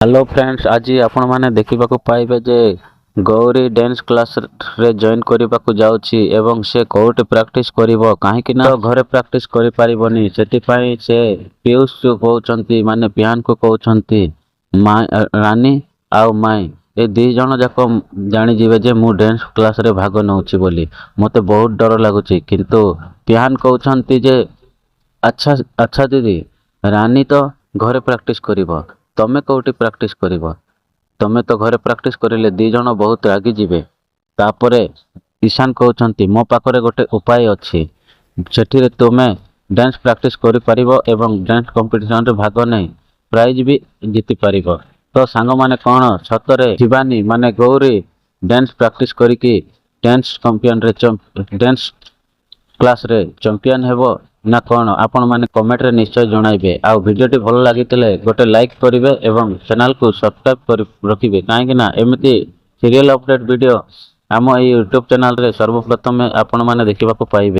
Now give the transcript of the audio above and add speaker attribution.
Speaker 1: Hello friends, ଆଜି ଆପଣମାନେ ଦେଖିବାକୁ ପାଇବେ ଯେ ଗୌରୀ ଡ୍ୟାନ୍ସ କ୍ଲାସରେ ଜଏନ୍ କରିବାକୁ ଯାଉଛି ଏବଂ ସେ କୋଉଠି ପ୍ରାକ୍ଟିସ୍ କରିବ, କାହିଁକି ନା ଘରେ ପ୍ରାକ୍ଟିସ୍ କରିପାରିବନି। ସେଥିପାଇଁ ସେ ପିୟୁଷକୁ କହୁଛନ୍ତି, ମାନେ ପିହାନକୁ କହୁଛନ୍ତି, ମା ରାନୀ ଆଉ ମାଇଁ ଏ ଦି ଜଣ ଯାକ ଜାଣିଯିବେ ଯେ ମୁଁ ଡ୍ୟାନ୍ସ କ୍ଲାସରେ ଭାଗ ନେଉଛି ବୋଲି। ମୋତେ ବହୁତ ଡର ଲାଗୁଛି। କିନ୍ତୁ ପିହାନ କହୁଛନ୍ତି ଯେ ଆଚ୍ଛା ଦିଦି, ରାନୀ ତ ଘରେ ପ୍ରାକ୍ଟିସ୍ କରିବ, ତମେ କୋଉଠି ପ୍ରାକ୍ଟିସ୍ କରିବ? ତମେ ତ ଘରେ ପ୍ରାକ୍ଟିସ୍ କରିଲେ ଦି ଜଣ ବହୁତ ରାଗିଯିବେ। ତାପରେ ଈଶାନ କହୁଛନ୍ତି, ମୋ ପାଖରେ ଗୋଟେ ଉପାୟ ଅଛି, ସେଠିରେ ତୁମେ ଡ୍ୟାନ୍ସ ପ୍ରାକ୍ଟିସ୍ କରିପାରିବ ଏବଂ ଡ୍ୟାନ୍ସ କମ୍ପିଟିସନରେ ଭାଗ ନେଇ ପ୍ରାଇଜ୍ ବି ଜିତିପାରିବ। ତ ସାଙ୍ଗମାନେ, କ'ଣ ସତରେ ଶିବାନୀ ମାନେ ଗୌରୀ ଡ୍ୟାନ୍ସ ପ୍ରାକ୍ଟିସ୍ କରିକି ଡ୍ୟାନ୍ସ କମ୍ପିୟନରେ ଡ୍ୟାନ୍ସ କ୍ଲାସରେ ଚମ୍ପିଆନ ହେବ ନା କ'ଣ? ଆପଣମାନେ କମେଣ୍ଟରେ ନିଶ୍ଚୟ ଜଣାଇବେ। ଆଉ ଭିଡ଼ିଓଟି ଭଲ ଲାଗିଥିଲେ ଗୋଟେ ଲାଇକ୍ କରିବେ ଏବଂ ଚ୍ୟାନେଲକୁ ସବସ୍କ୍ରାଇବ୍ କରି ରଖିବେ, କାହିଁକି ନା ଏମିତି ସିରିଏଲ୍ ଅପଡେଟ୍ ଭିଡ଼ିଓ ଆମ ଏଇ ୟୁଟ୍ୟୁବ୍ ଚ୍ୟାନେଲରେ ସର୍ବପ୍ରଥମେ ଆପଣମାନେ ଦେଖିବାକୁ ପାଇବେ।